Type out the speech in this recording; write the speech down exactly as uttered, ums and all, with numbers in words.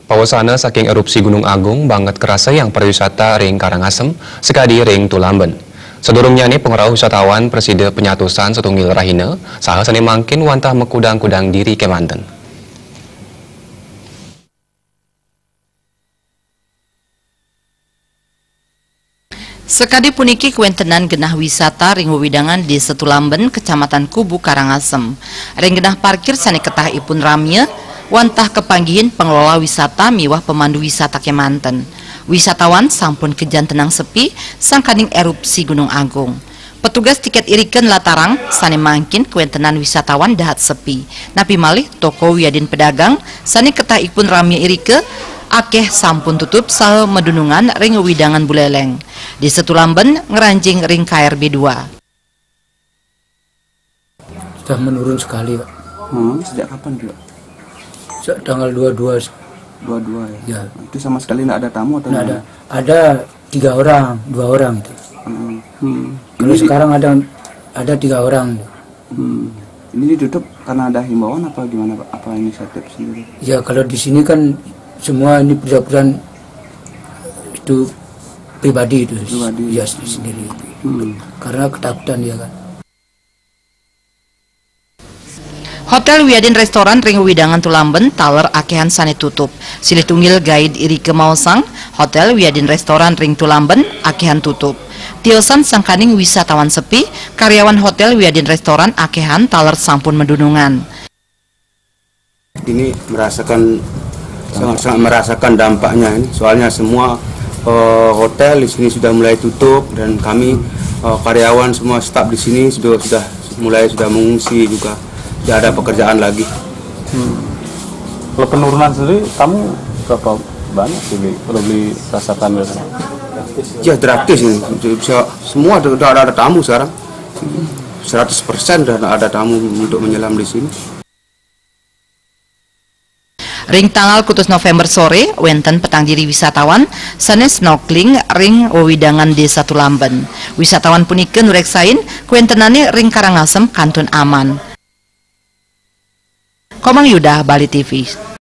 Pawesana saking erupsi Gunung Agung banget kerasa yang pariwisata ring Karangasem, sekadi ring Tulamben. Sadurungnyane pengerauh wisatawan prasida panyatusan satunggal rahina, saha sane mangkin wantah makudang-kudang diri kemanten. Sakadi puniki kawentenan genah wisata ring wewidangan Desa Tulamben, Kecamatan Kubu, Karangasem. Ring genah parkir sane ketahipun ramya, wantah kapanggihin pengelola wisata miwah pemandu wisata kemanten. Wisatawan sampun kajantenang sepi, sangkaning erupsi Gunung Agung. Petugas tiket irika nlatarang sane mangkin kawentenan wisatawan dahat sepi. Napi malih toko wiadin pedagang sane ketahipun ramya irika akeh sampun tutup saha madunungan ring wewidangan Buleleng. Desa Tulamben ngranjing ring K R B dua. Sudah menurun sekali, Pak. Hmm, sejak kapan, Pak? Sejak tanggal dua dua. Dua dua ya? Ya. Itu sama sekali nggak ada tamu atau nggak ada gimana? Ada tiga orang, dua orang itu. Hmm. Hmm. Kalau ini di- sekarang ada, ada tiga orang. Hmm. Ini ditutup karena ada himbauan apa gimana, Pak? Apa inisiatif sendiri? Ya, kalau di sini kan semua ini perusahaan itu pribadi itu. Pribadi. Ya, sendiri. Hmm. Karena ketakutan dia kan. Hotel wiadin restoran ring wewidangan Tulamben taler akehan sane tutup. Silih tunggil guide irika maosang, hotel wiadin restoran ring Tulamben akehan tutup. Tiosan sangkaning wisatawan sepi, karyawan hotel wiadin restoran akehan taler sampun madunungan. Ini merasakan, sangat-sangat merasakan dampaknya ini. Soalnya semua, eh, hotel di sini sudah mulai tutup dan kami, eh, karyawan semua staf di sini sudah, sudah mulai sudah mengungsi juga. Tidak ada pekerjaan lagi. Hmm. Kalau penurunan sendiri, tamu berapa banyak sih, Bi? Kalau beli rasakan gitu? Ya, drastis ini. Bisa semua udah ada, ada tamu sekarang. Seratus persen udah ada tamu untuk menyelam di sini. Ring tanggal kutus November sore, wenten petang diri wisatawan sane snorkeling ring wewidangan Desa Tulamben. Wisatawan punika nureksain kawentenane ring Karangasem kantun aman. Komang Yuda, Bali T V.